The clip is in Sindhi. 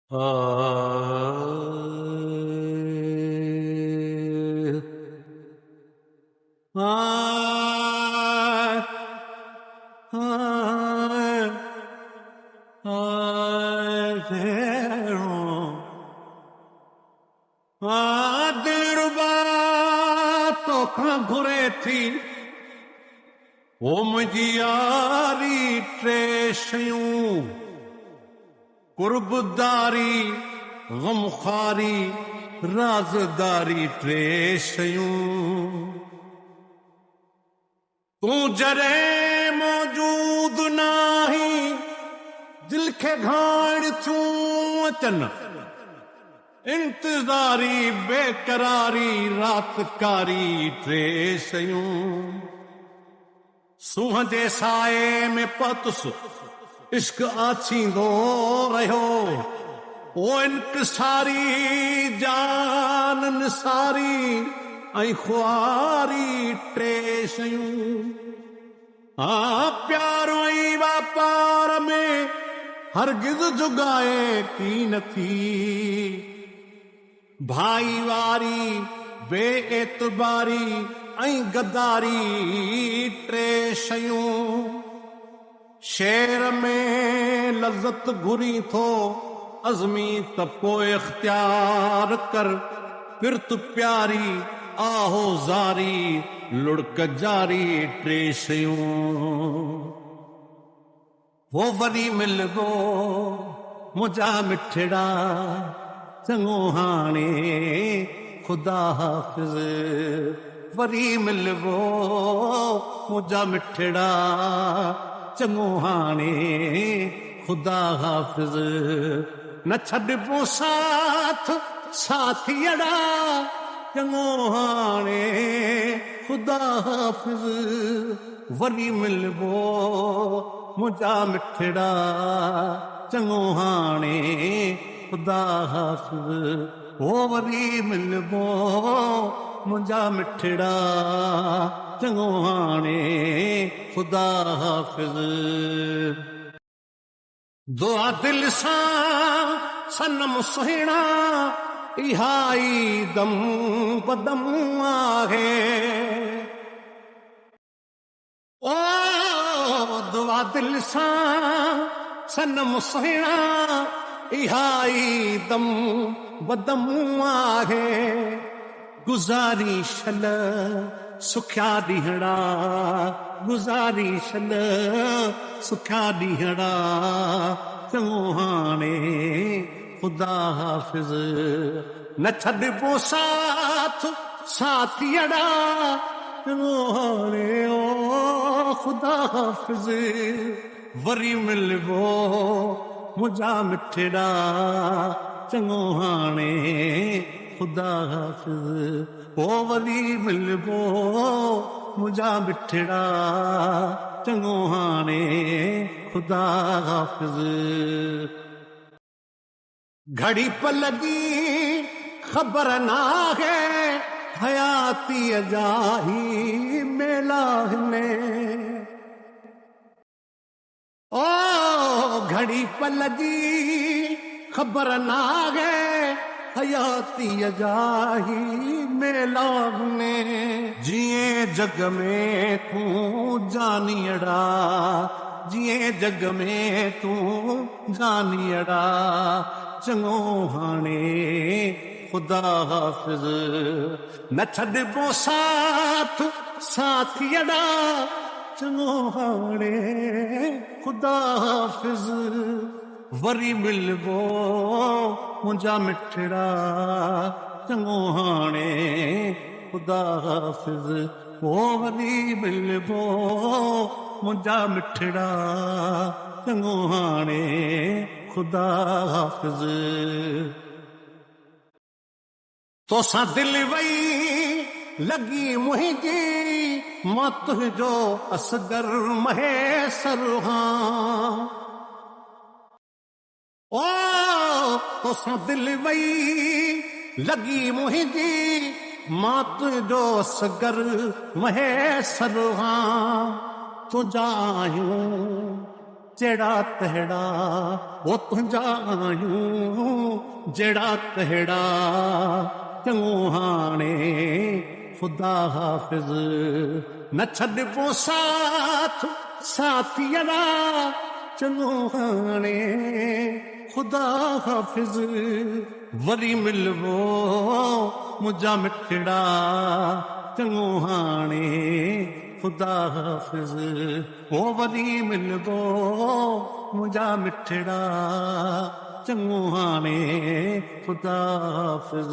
دلربا توکان گهري ٿي او منهنجي ياري ٽي شيون قربداري، غمخواري، رازداري ٽي شيون. تون جڏهن موجود ناهين، دل کي گهائڻ ٿيون اچن. انتظاري، بيقراري، رات ڪاري ٽي شيون. سونهن جي سائي ۾ پهتس، عشق آڇيندو رهيو. او انڪساري، جان نثاري ۽ خواري ٽي شيون. ها پيار ۽ واپار ۾ هرگز جڳائي ڪين ٿي. ڀائيواري، بي اعتباري ۽ غداري ٽي شيون. شعر ۾ لذت گهرين ٿو عزمي ته پوء اختيار ڪر پرت پياري، آهو زاري، لڙڪ جاري ٽي شيون. هو وري ملبو منهنجا مٺڙا، چڱو هاڻي خدا حافظ. وري ملبو منهنجا مٺڙا، چڱو هاڻي خدا حافظ. نه ڇڏبو ساٿ ساٿيئڙا، چڱو هاڻي خدا حافظ. وري ملبو منهنجا مٺڙا، چڱو هاڻي خدا حافظ. هو وري ملبو منهنجا مٺڙا، چڱو هاڻي خدا حافظ. دعا دل سان صنم سهڻا، اها ئي دم بدم آهي. او دعا دل سان صنم سهڻا، اها ئي دم بدم آهي. گذاري شل سکيا ڏينهڙا، گذاري شل سکيا ڏينهڙا، چڱو هاڻي خدا حافظ. نه ڇڏبو ساٿ ساٿيئڙا، چڱو هاڻي او خدا حافظ. وري ملبو منهنجا مٺڙا، چڱو هاڻي خدا حافظ. او وري ملبو منهنجا مٺڙا، چڱو هاڻي خدا حافظ. گهڙي پل جي خبر ناهي، حياتيء جا هي ميلا آهن. او گهڙي پل جي خبر ناهي، حياتيء جا هي ميلا آهن. جيئن جڳ ۾ تون جانيئڙا، جيئن جڳ ۾ تون جانيئڙا، چڱو هاڻي خدا حافظ. نه ڇڏبو ساٿ ساٿيئڙا، چڱو هاڻي خدا حافظ. وري ملبو منهنجا مٺڙا، چڱو هاڻي خدا حافظ. او وري ملبو منهنجا مٺڙا، چڱو هاڻي خدا حافظ. توسان دل وئي لڳي منهنجي، مان تنهنجو اصغر مهيسر هان. او توسان دل وئي لڳي منهنجي، مان تنهنجو اصغر مهيسر هان. تنهنجا آهيون جهڙا تهڙا، او تنهنجا آهيون جهڙا تهڙا. چڱو هاڻي خدا حافظ، نه ڇڏبو ساٿ ساٿيئڙا. چڱو هاڻي خدا حافظ، وري ملبو منهنجا مٺڙا. چڱو هاڻي خدا حافظ، او وري ملبو منهنجا مٺڙا. چڱو هاڻي خدا حافظ.